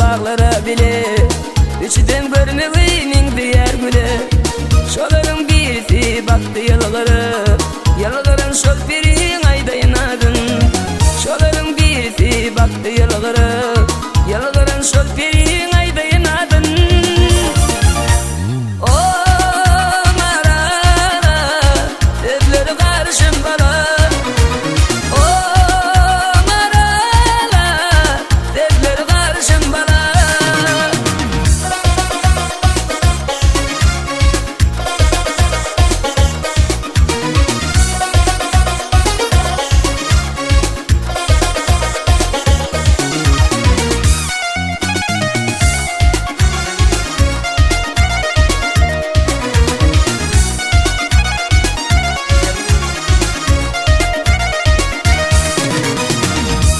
baglara bile Üçüsem görmegi meňzeýär güle Şolaryň birisi bakdy ýylgyryp Ýylgyran şol periň aýdaýyn adyn Şolaryň birisi bakdy ýylgyryp Ýylgyran şol periň aýdaýyn adyn O Marala Sözleri garyşan bala O Marala Sözleri garyşan bala.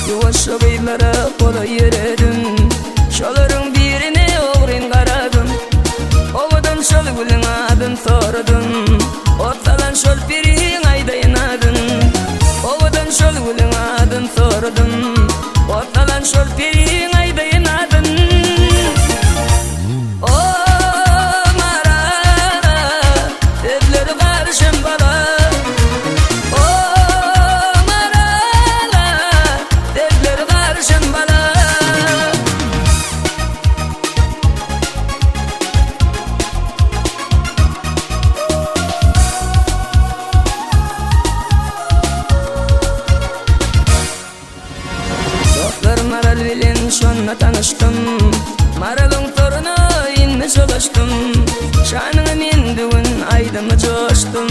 Ýuwaşja gyzlara golaý ýöredim, Şolaryň birine ogryn garadym. Owadan şol gülüň adyn soradym, Ot salan şol periň aýdaýyn adyn. Owadan şol gülüň adyn soradym, Ot salan şol periň aýdaýyn adyn. O Marala, sözleri garyşan bala. O Marala, sözleri garyşan bala. Dostlar Maral bilen şonda tanyşdym Maralyň toruna indi çolaşdym Şanyňa men bu gün aýdyma joşdum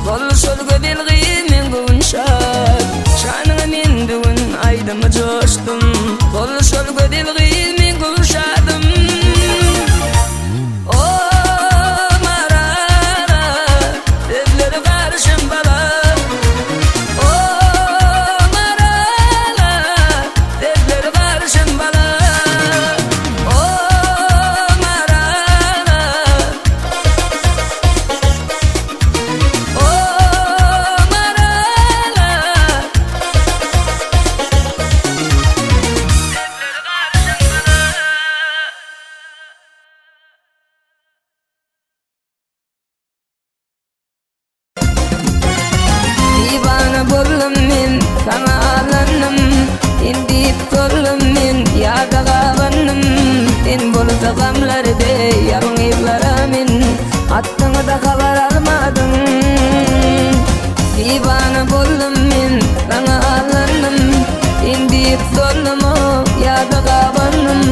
Bol şol gözel gyz men göwün şat Şanyňa men bu gün aýdyma joşdum Bol şol gözel gyz men göwün şadym O Marala Sözleri garyşan bala O Marala Sözleri garyşan bala O Marala O Marala Sözleri garyşan bala. Diwana boldum men, saňa allandym, Sen diýip soldum men, ýada gabandym. Sen bolsa gamlar deý ýalňyzlara men, Atdyňda habar almadyň. Diwana boldum men, saňa allandym, Sen diýip soldum-ow, ýada gabandym.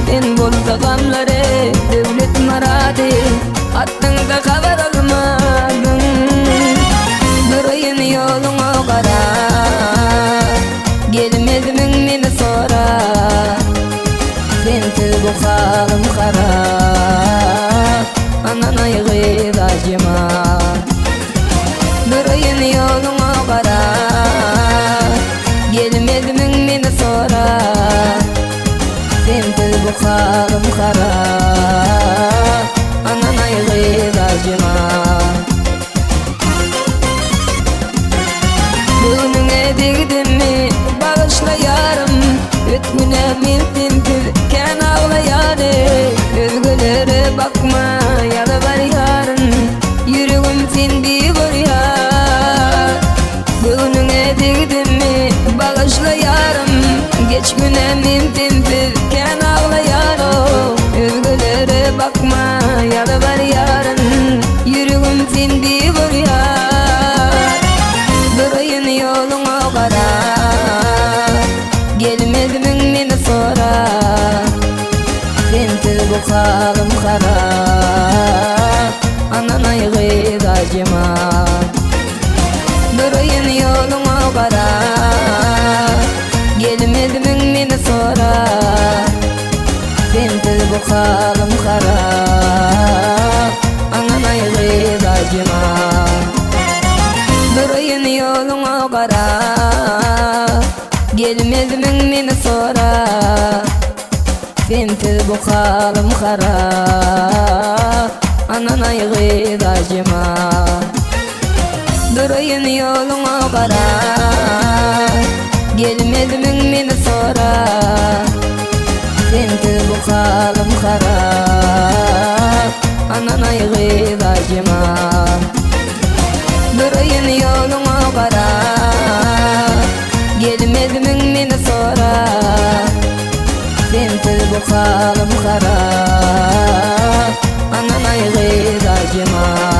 Sen bolsa gamlary döwlet myrady, Atdyňda habar almadyň. Duraýyn ýoluňa garap, Gelmezmiň meni sorap. Sensiz bu halym harap, Ananaý gyz Aýjemal. Duraýyn ýoluňa garap, Gelmezmiň meni sorap. Sensiz bu halym harap, Ananaý gyz Aýjemal. Göwnüňe degdimmi, bagyşla ýarym, Ötgüne men sensiz kän aglaýan eý. Özgelere bakma, ýalbarýaryn, Ýüregim sende görýär. Göwnüňe degdimmi, bagyşla ýarym, Geç güne men sensiz kän aglaýan-ow. Özgelere bakma, ýalbarýaryn, Ýüregim sende görýär. Duraýyn ýoluňa garap, Gelmezmiň meni sorap. Sensiz bu halym harap, Ananaý gyz Aýjemal. Duraýyn ýoluňa garap, Gelmezmiň meni sorap. Sensiz bu halym harap, Ananaý gyz Aýjemal. Duraýyn ýoluňa garap, Gelmezmiň meni sorap. Sensiz bu halym harap, Ananaý gyz Aýjemal. Duraýyn ýoluňa garap, Gelmezmiň meni sorap. Sensiz bu halym harap Ananaý gyz Aýjemal Duraýyn ýoluňa garap Gelmezmiň meni sorap Sensiz bu halym harap Ananaý gyz Aýjemal.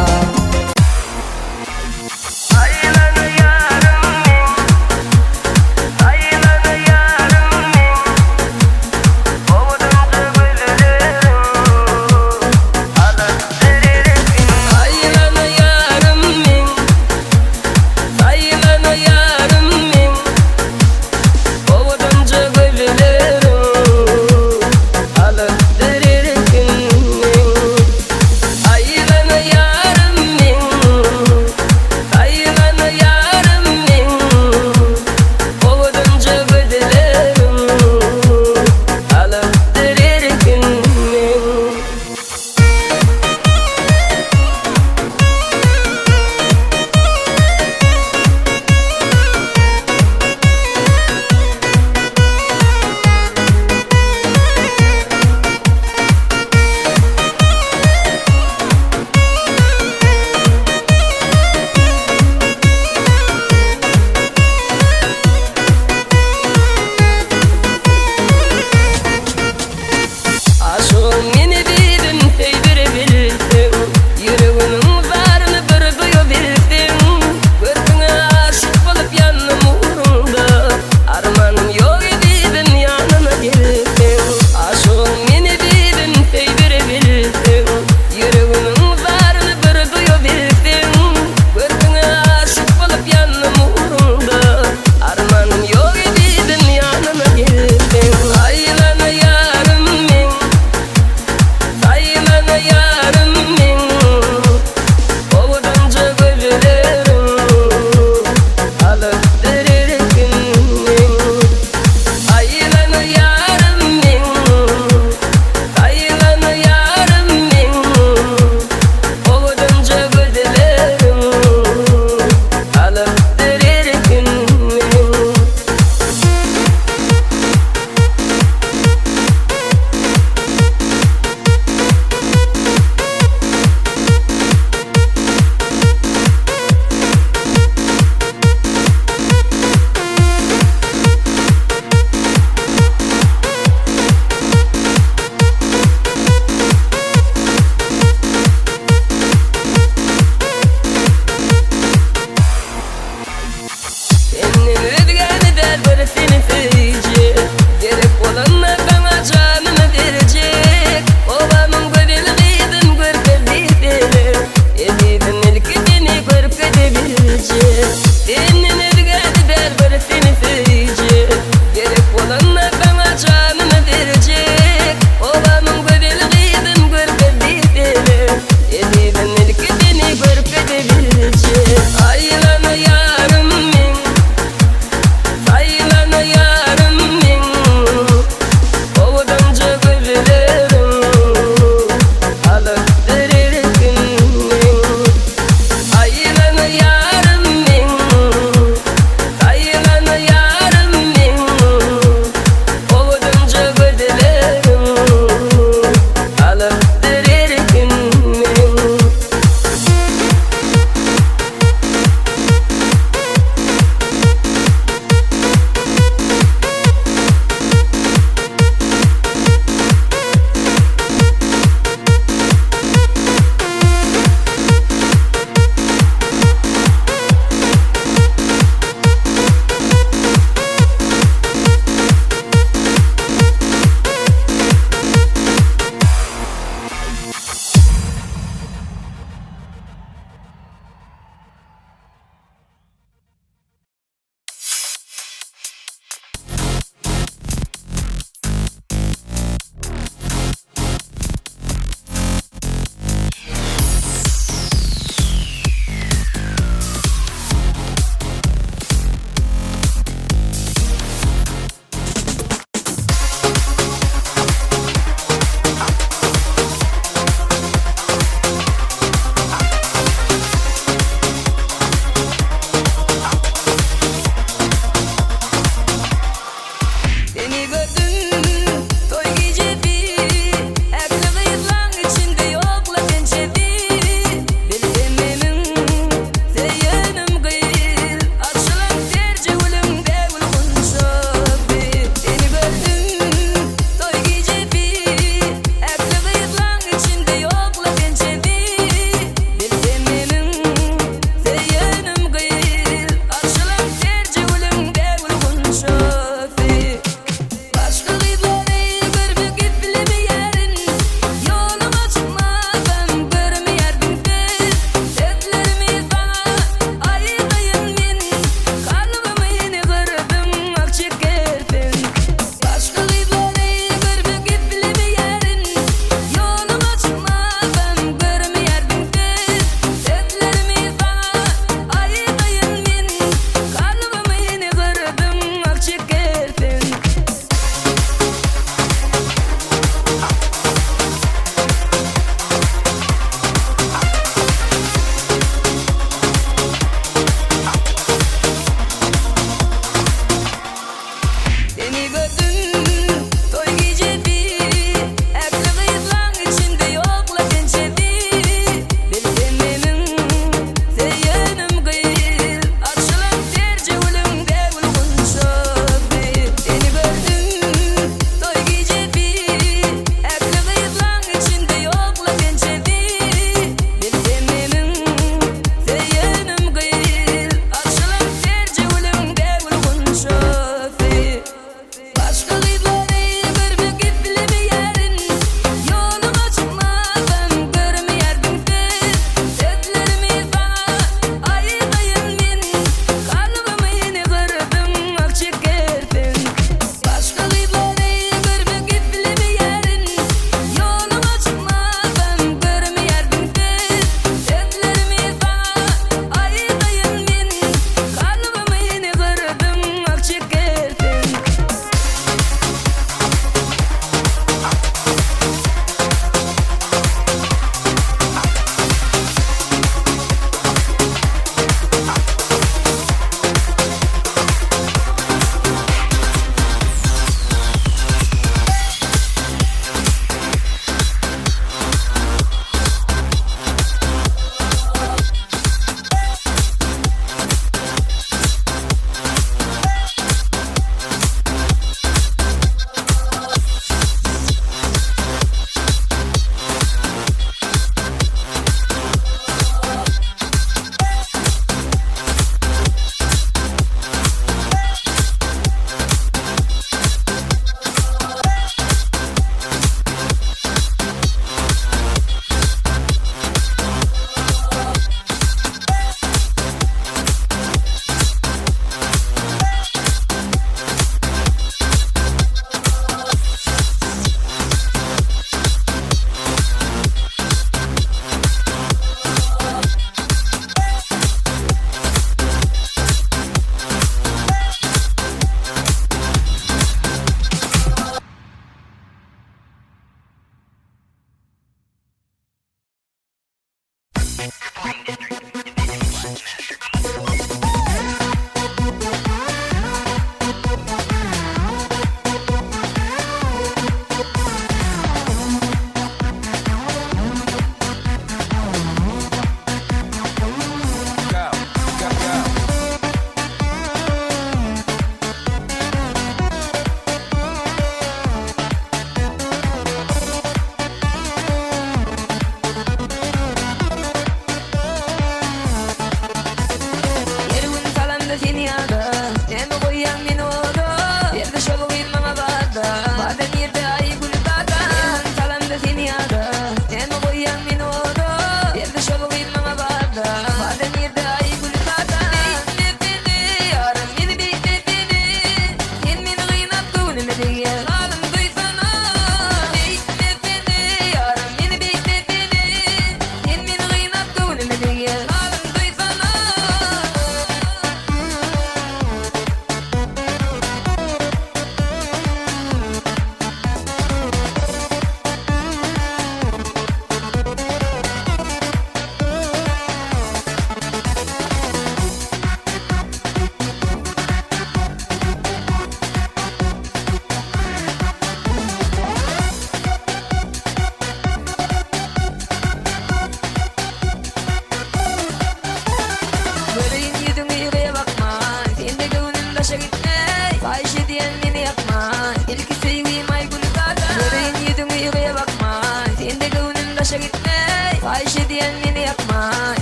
Haýyş edýän meni ýakma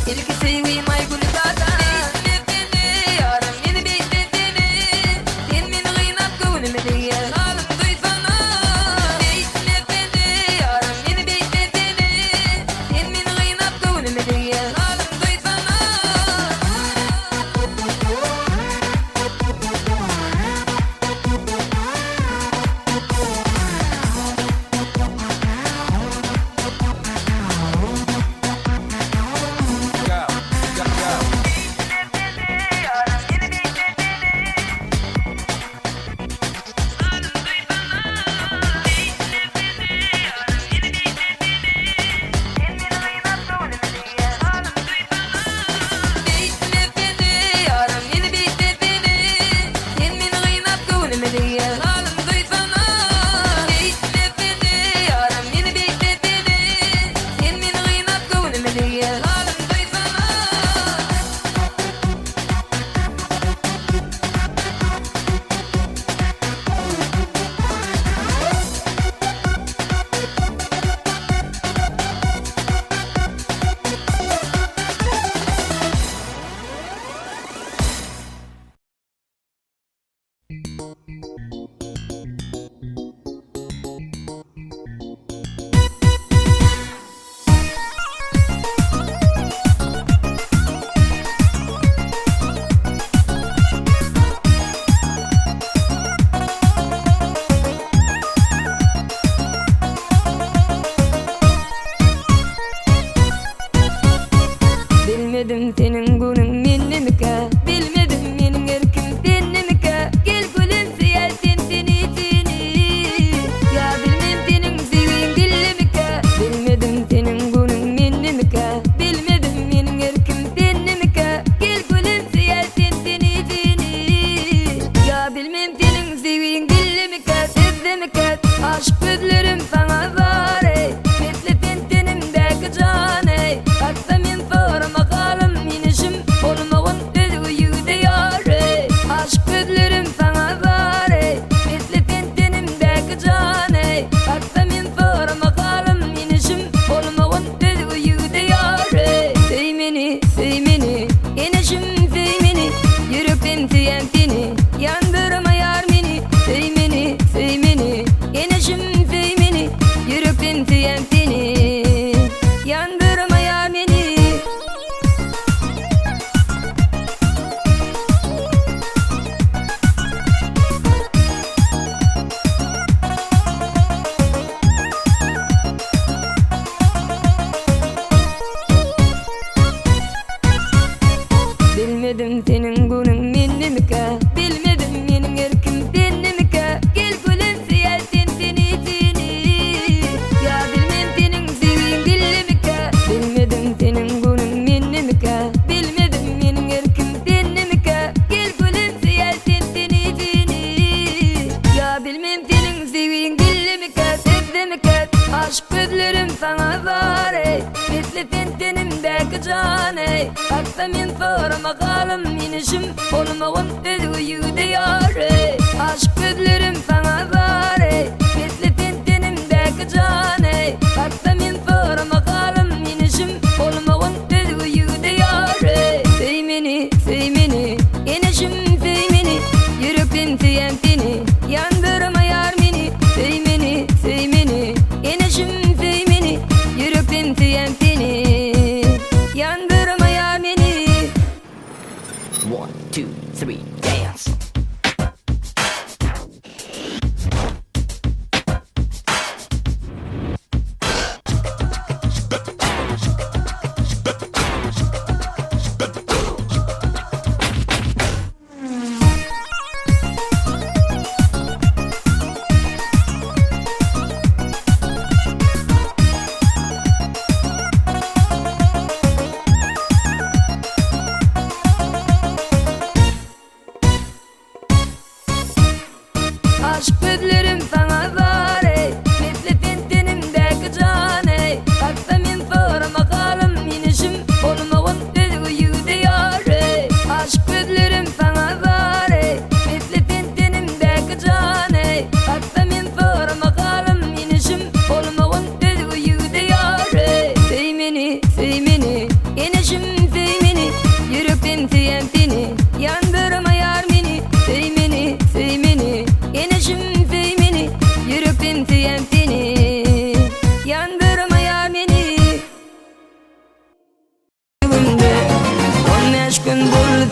Ilki söýgim Aýgül dada Beýtme seni ýarym meni beýtme seni Sen meni gynap göwnüme degýär Halym duýsana Beýtme seni ýarym meni beýtme seni Sen meni gynap göwnüme degýär Halym duýsana. Beýtme seni, ýarym, meni beýtme seni, Sen meni gynap göwnüme degýär, halym duýsana. Beýtme seni, ýarym, meni beýtme seni, Sen meni gynap göwnüme degýär, halym duýsana. Bilmedim seniň günüň mendemikä Bilmedim meniň erkim sendemikä Gel gülüm söýer sen seni seni Ýa bilmem seniň söýgiň dildemikä Bilmedim seniň günüň mendemikä Bilmedim meniň erkim sendemikä Gel gülüm söýer sen seni seni Ýa bilmem seniň söýgiň dildemikä Sözdemikä Aşyk gözlerim saňa zar eý Mesle sen tenimdäki jan eý Hakda men sorama halym inişim Bolmagyn özge ýigide ýar eý Aşyk gözlerim saňa zar eý Mesle sen tenimdäki jan eý Hakda men sorama halym inişim Bolmagyn özge ýigide ýar eý Söý meni, söý meni, eneşim söý meni Ýürekden söýem seni, ýandyrma ýar meni Söý meni, söý meni, eneşim söý meni Ýürekden söýem seni, ýandyrma ýar meni. Bilmedim seniň günüň mendemikä Bilmedim meniň erkim sendemikä Gel gülüm söýer sen seni seni Ýa bilmem seniň söýgiň dildemikä Bilmedim seniň günüň mendemikä Bilmedim meniň erkim sendemikä Gel gülüm söýer sen seni seni Ýa bilmem seniň söýgiň dildemikä Sözdemikä Aşyk gözlerim saňa zar eý Misli sen tenimdäki jan eý Hakda men sorama halym inişim Bolmagyn özge ýigide ýar eý Aşyk gözlerim saňa zar eý Misli sen tenimdäki jan eý Hakda men sorama halym inişim Bolmagyn özge ýigide ýar eý Söý meni, söý meni, eneşim söý meni Ýürekden söýem seni, ýandyrma ýar meni Söý meni, söý meni, eneşim söý meni Ýürekden söýem seni, ýandyrma ýar meni. One, two, three, dance!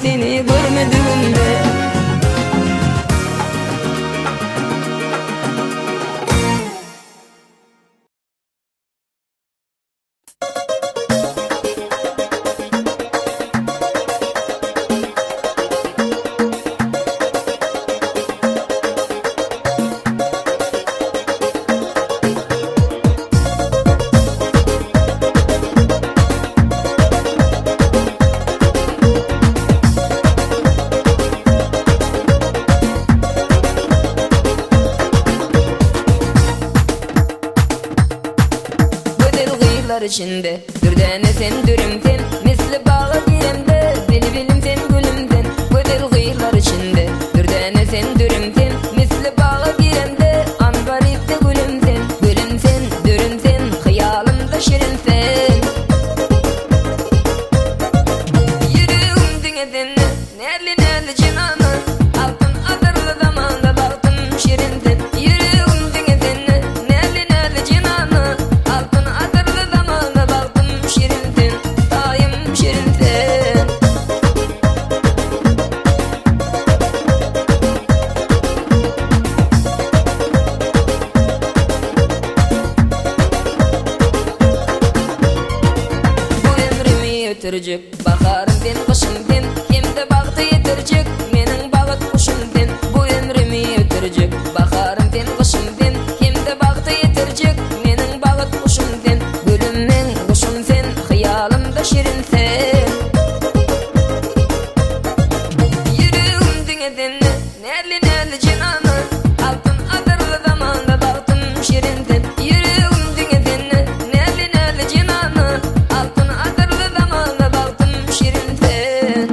seni görmedigimde. Gözel gyzlar içinde Dürdäne sen dürüm sen Misli baga giremde Bilbilim sen gülüm sen Gözel gyzlar içinde Dürdäne sen dürüm sen Misli baga giremde Anbarypda gülüm sen Gülüm sen dürüm sen Hyýalymda şirin sen Ýüregim diňe sende Näzli-näzli jenana Altyn asyrly zamanda Bagtym şirin sen Ýüregim diňe sende Näzli-näzli jenana Altyn asyrly zamanda Bagtym şirin sen Taýym şirin sen. Bu ömrümi ötürjek Baharym sen, gyşym sen Hem-de bagta ýetirjek Meniň bagt guşum sen Bu ömrümi ötürjek Baharym sen, gyşym sen Hem-de bagta ýetirjek Meniň bagt guşum sen Gülüm meň, guşum sen Hyýalymda şirin sen Ýüregim diňe sende Näzli-näzli jenana Altyn asyrly zamanda Bagtym şirin sen Ýüregim diňe sende Näzli-näzli jenana Altyn asyrly zamanda Bagtym şirin sen.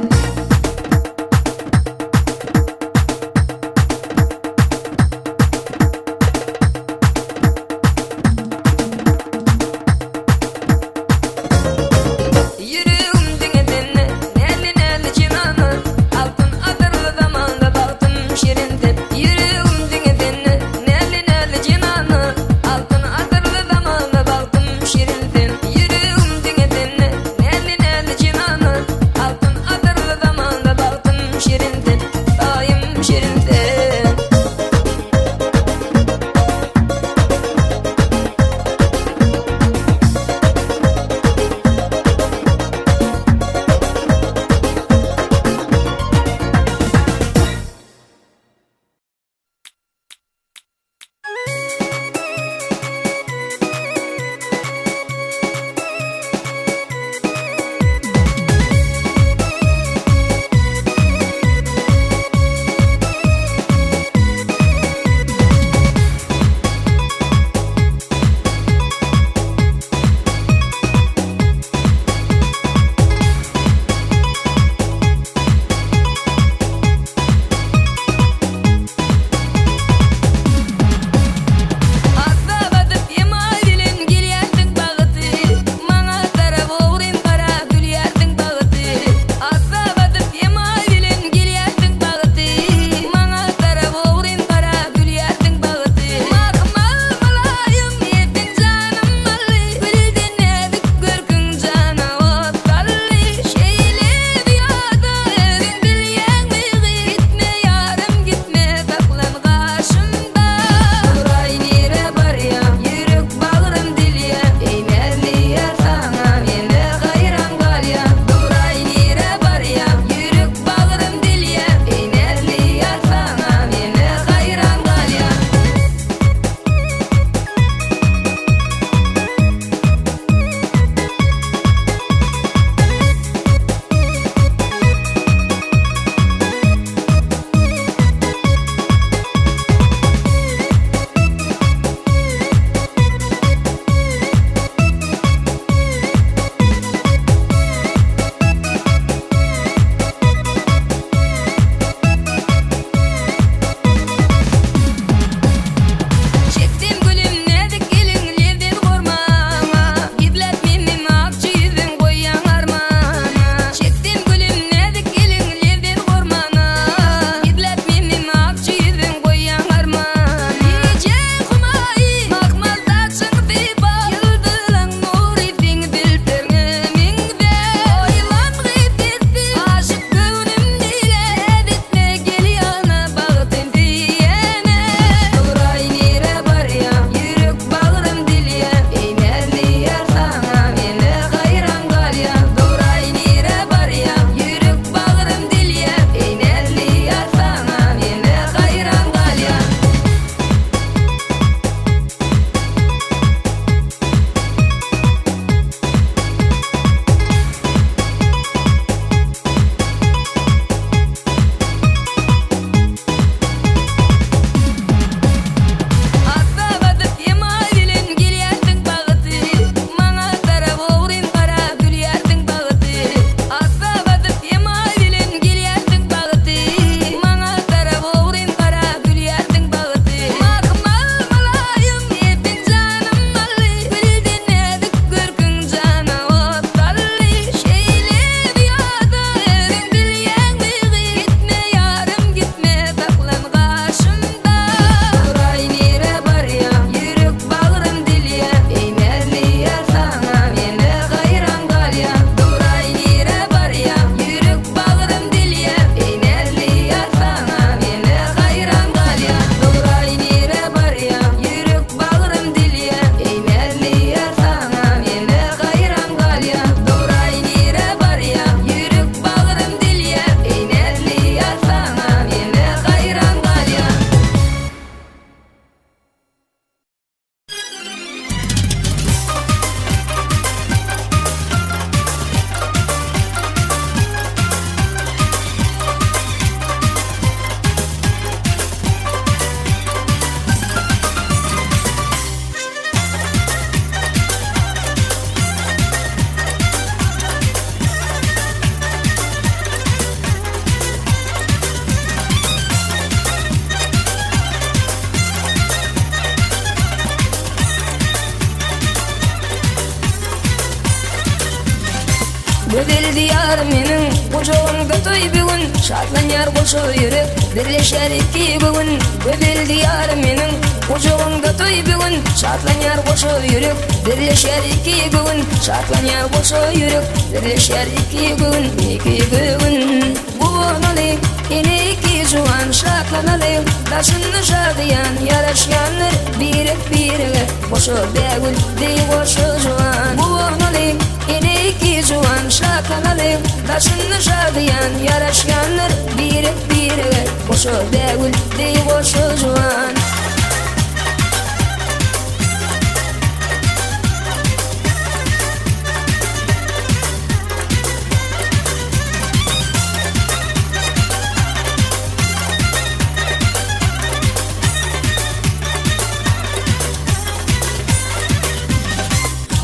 Gözel diýarym meniň gujagymda toý bu gün Şatlanýar goşa ýürek birleşer iki göwün Gözel diýarym meniň gujagymda toý bu gün Şatlanýar goşa ýürek birleşer iki göwün Şatlanýar goşa ýürek birleşer iki göwün Iki göwün Guwanaly ene iki juwan şatlanaly Daşynda şadyýan ýaraşýandyr birek birege Goşa bägül deý goşa juwan Guwanaly ene iki juwan şatlanaly Daşynda şadyýan ýaraşýandyr birek birege Goşa bägül deý goşa juwan.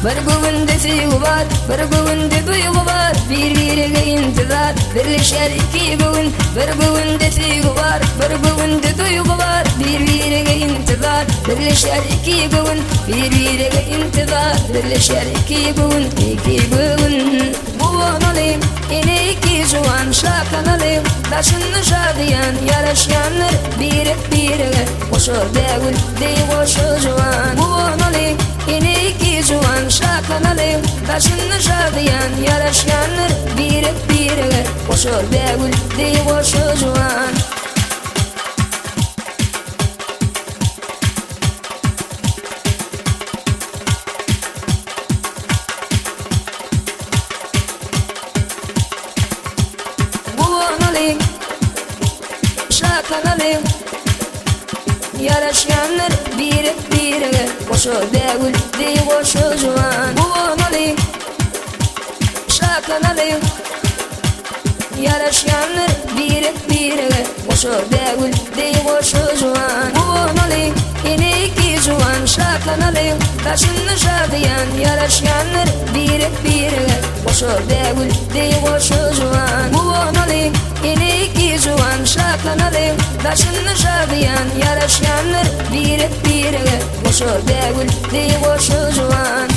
Bir göwünde söýgi bar, bir göwünde duýgy bar, Bir-birege intizar, birleşer iki göwün. Bir göwünde söýgi bar, bir göwünde duýgy bar, Bir-birege intizar, birleşer iki göwün. Bir-birege intizar, birleşer iki göwün, iki göwün. Guwanaly, ene iki juwan şatlanaly, Daşynda şadyýan ýaraşýandyr birek-birege, Goşa bägül deý goşa juwan. Guwanaly, ene iki juwan şatlanaly, Daşynda şadyýan ýaraşýandyr birek-birege, Goşa bägül deý goşa juwan. Guwanalyň, şatlanalyň, Ýaraşýandyr birek-birege, Goşa bägül deý goşa juwan. Guwanalyň, şatlanalyň, Ýaraşýandyr birek-birege, Goşa bägül deý goşa juwan. Guwanalyň, ene iki juwan, Şatlanalyň, daşynda şadyýan, Ýaraşýandyr birek-birege, Goşa bägül deý goşa juwan. Guwanalyň, ene iki juwan, Şatlanalyň, daşynda şadyýan, Ýaraşýandyr birek-birege, Goşa bägül deý goşa juwan.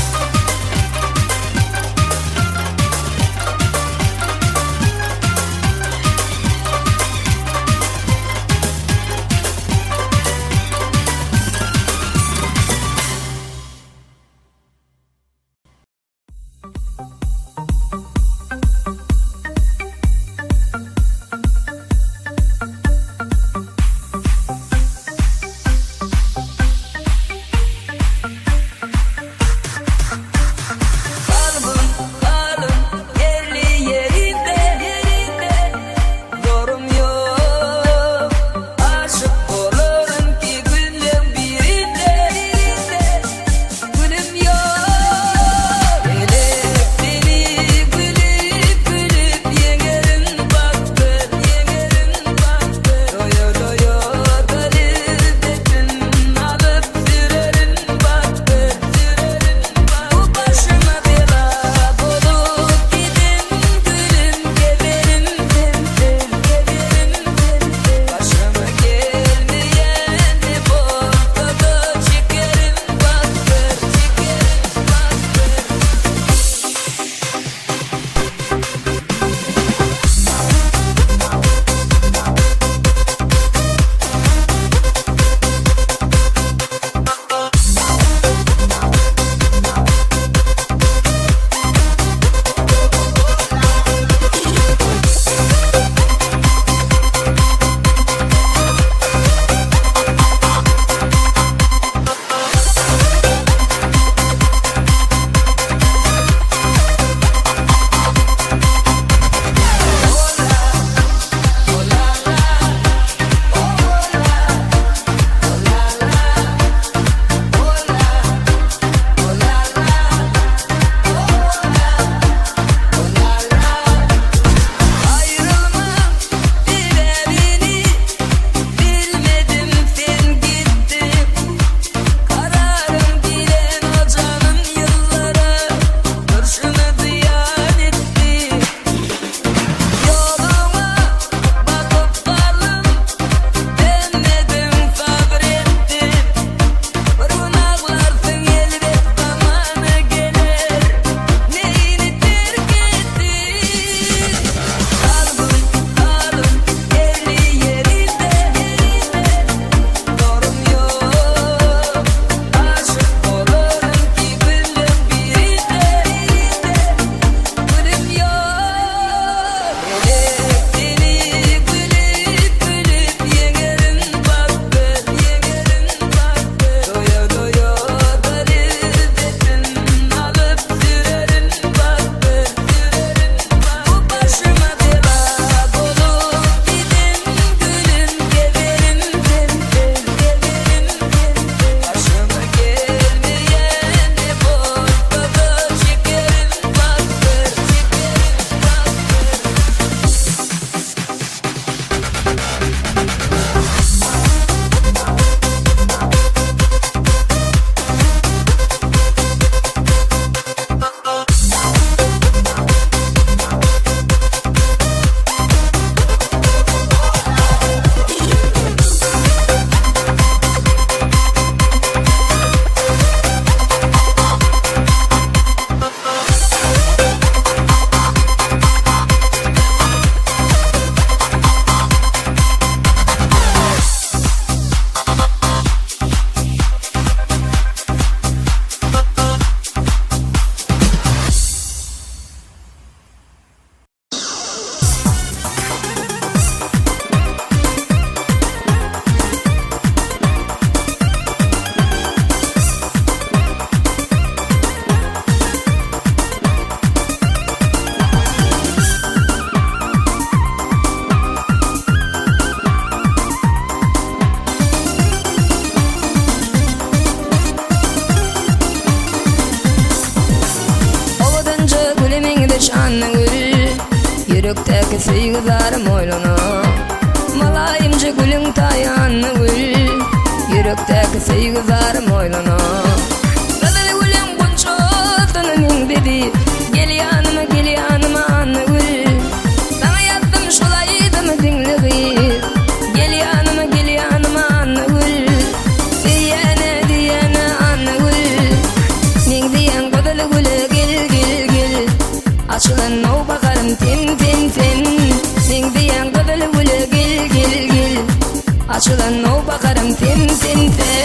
meňzeş Annagül Ýürekdäki söýgi zarym oýlana Mylaýymja gülüň taýy Annagül Ýürekdäki söýgi zarym oýlana Gyzyl gülüň gunçasyna meňzedi Gel ýanyma gel ýanyma Annagül Saňa ýazdym şol aýdymy diňle gyz Gel ýanyma gel ýanyma Annagül Söýýäne diýýäne Annagül Meňzeýäň gyzyl güle gel gel gel Açylan nowbaharym sen sen sen Meňzeýäň gyzyl güle gel gel gel Açylan nowbaharym sen sen sen.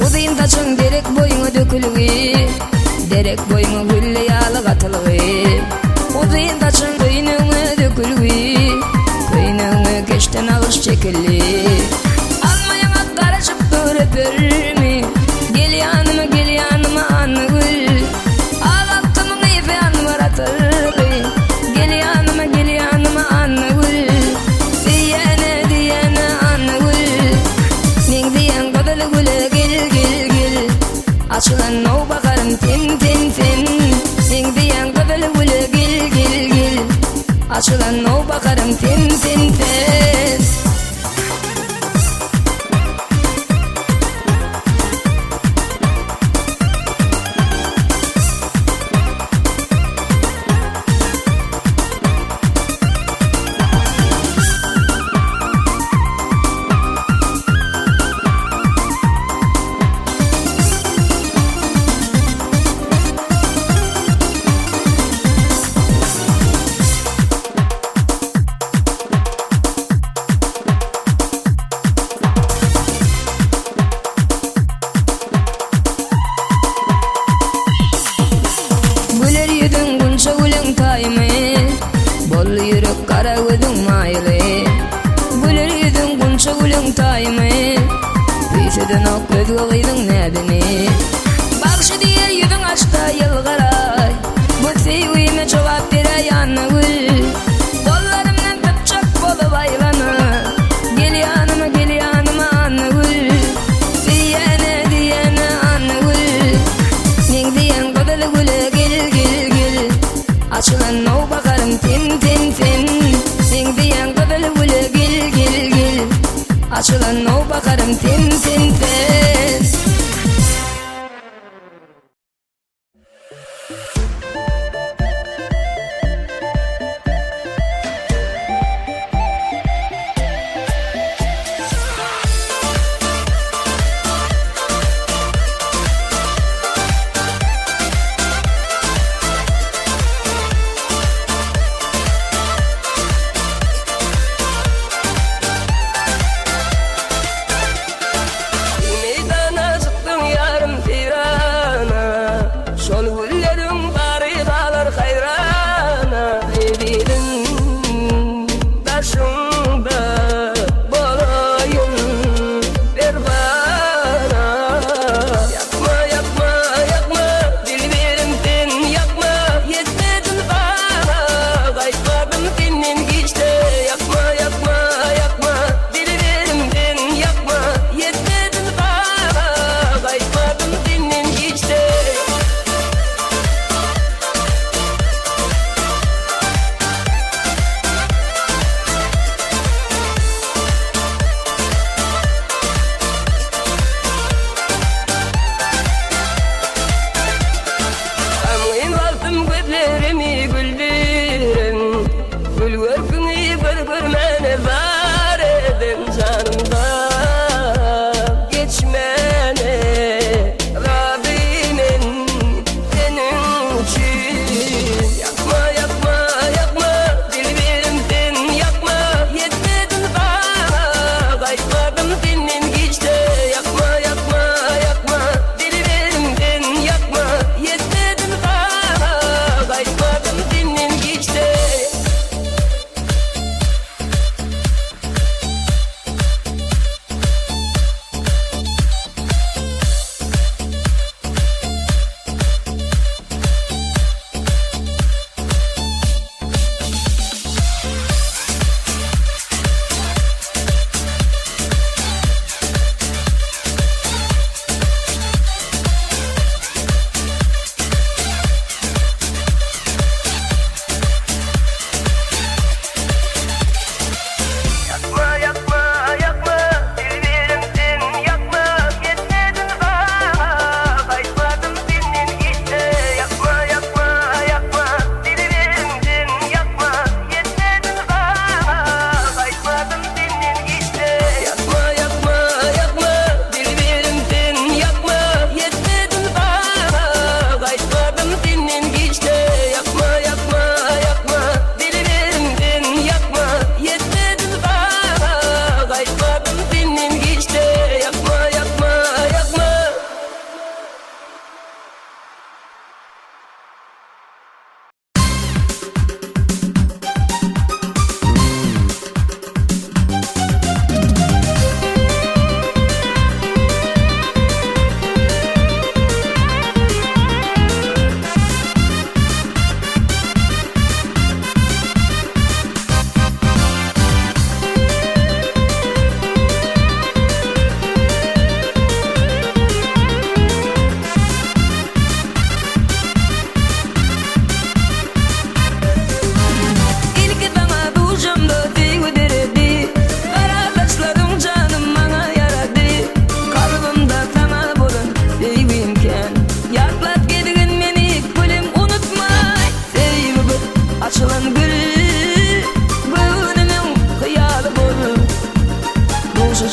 Uzyn saçyň derek boýuňa dökülgi, Derek boýuňa gülle ýaly gatylgy. Uzyn saçyň köýnegiňe dökülgi, Köýnegiňe keşde nagyş çekildi. Alma ýaňak garaşyp dur öpermi, Gel ýanyma, gel ýanyma Annagül. Al altymyň yzy anbar atylgy, Gel ýanyma, gel ýanyma Annagül. Söýýäne diýýäne Annagül, Meňzeýäň gyzyl güle gel, gel, gel. Açylan nowbaharym sen, sen, sen, Meňzeýäň gyzyl güle gel, gel, gel. Açylan nowbaharym sen, sen, sen. Güler ýüzüň gunça gülüň taýymy, Boldy ýürek gara gözüň maýyly. Güler ýüzüň gunça gülüň taýymy, Küýsedenok özge gyzyň näzini. Bagşy diýer ýüzüň açda ýylgyraý, Bu söýgime jogap beräý Annagül. Gollarymdan sypjak bolup aýlana, Gel ýanyma, gel ýanyma Annagül. Söýýäne diýýäne Annagül, Meňzeýäň gyzyl güle gel, gel, gel. Açylan nowbaharym sen, sen, sen, Meňzeýäň gyzyl güle gel, gel, gel. Açylan nowbaharym sen, sen, sen.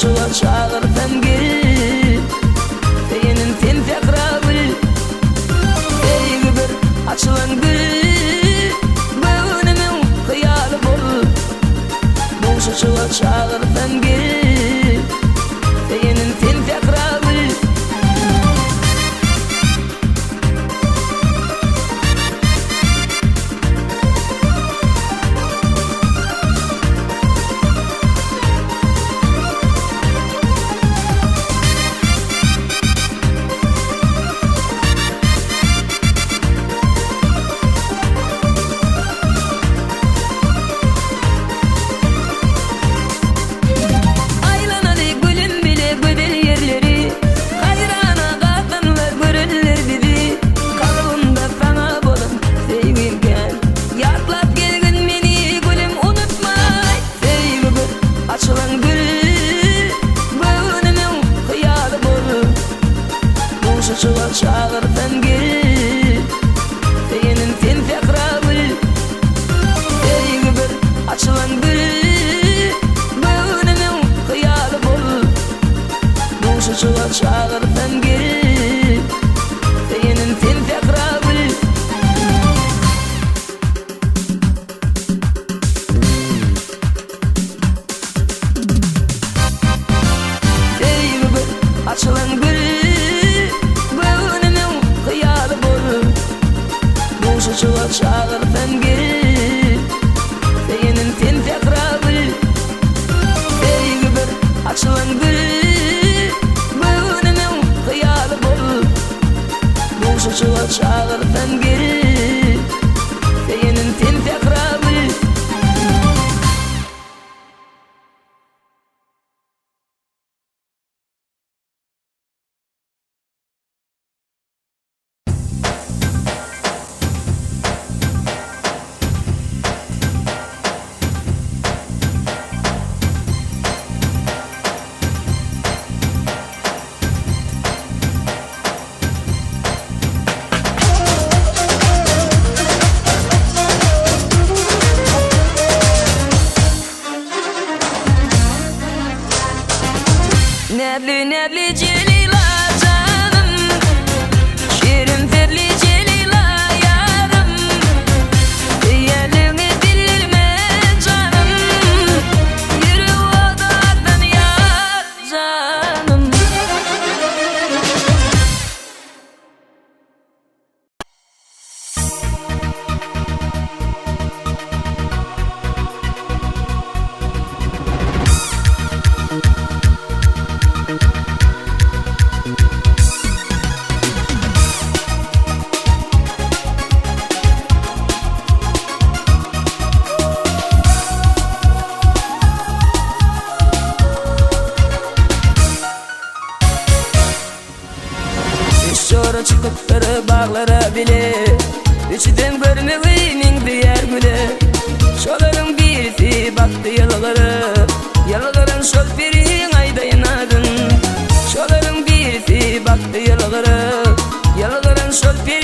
Duşuşyga çagyrsam gel Söýenim sen sähra gül Söýgi bir açylan gül Göwnümiň hyýaly bol Duşuşyga çagyrsam gel Söýenim sen sähra gül. Aýlanaly gülüm bile gözel ýerleri, Haýrana galanlar görerler bizi, Kalbymda saňa bolan söýgim kän. Ýatlap gelgin meni gülüm unutmaý, Söýgi bir açylan gül, Göwnümiň hyýaly bol. Duşuşyga çagyrsam gel, Söýenim sen sähra gül. Söýgi bir açylan gül, Göwnümiň hyýaly bol. Duşuşyga çagyrsam gel, Söýenim sen sähra gül. Söýgi bir açylan gül, Göwnümiň hyýaly bol. Duşuşyga çagyrsam gel, Söýenim sen sähra gül. Söýgi bir açylan gül, Göwnümiň hyýaly bol. Duşuşyga çagyrsam gel, Söýenim sen sähra gül. Näzli näzli Jelila janym, Şirin sözli Jelila ýarym, Söýýänligiňi bildirme janym, Ýürek oda atdan ýar janym. Üç jora çykypdyr baglara bile, Üçüdem görmegi meňzeýär güle. Şolaryň birisi bakdy ýylgyryp, Ýylgyran şol periň aýdaýyn adyn. Şolaryň birisi bakdy ýylgyryp, Ýylgyran şol periň.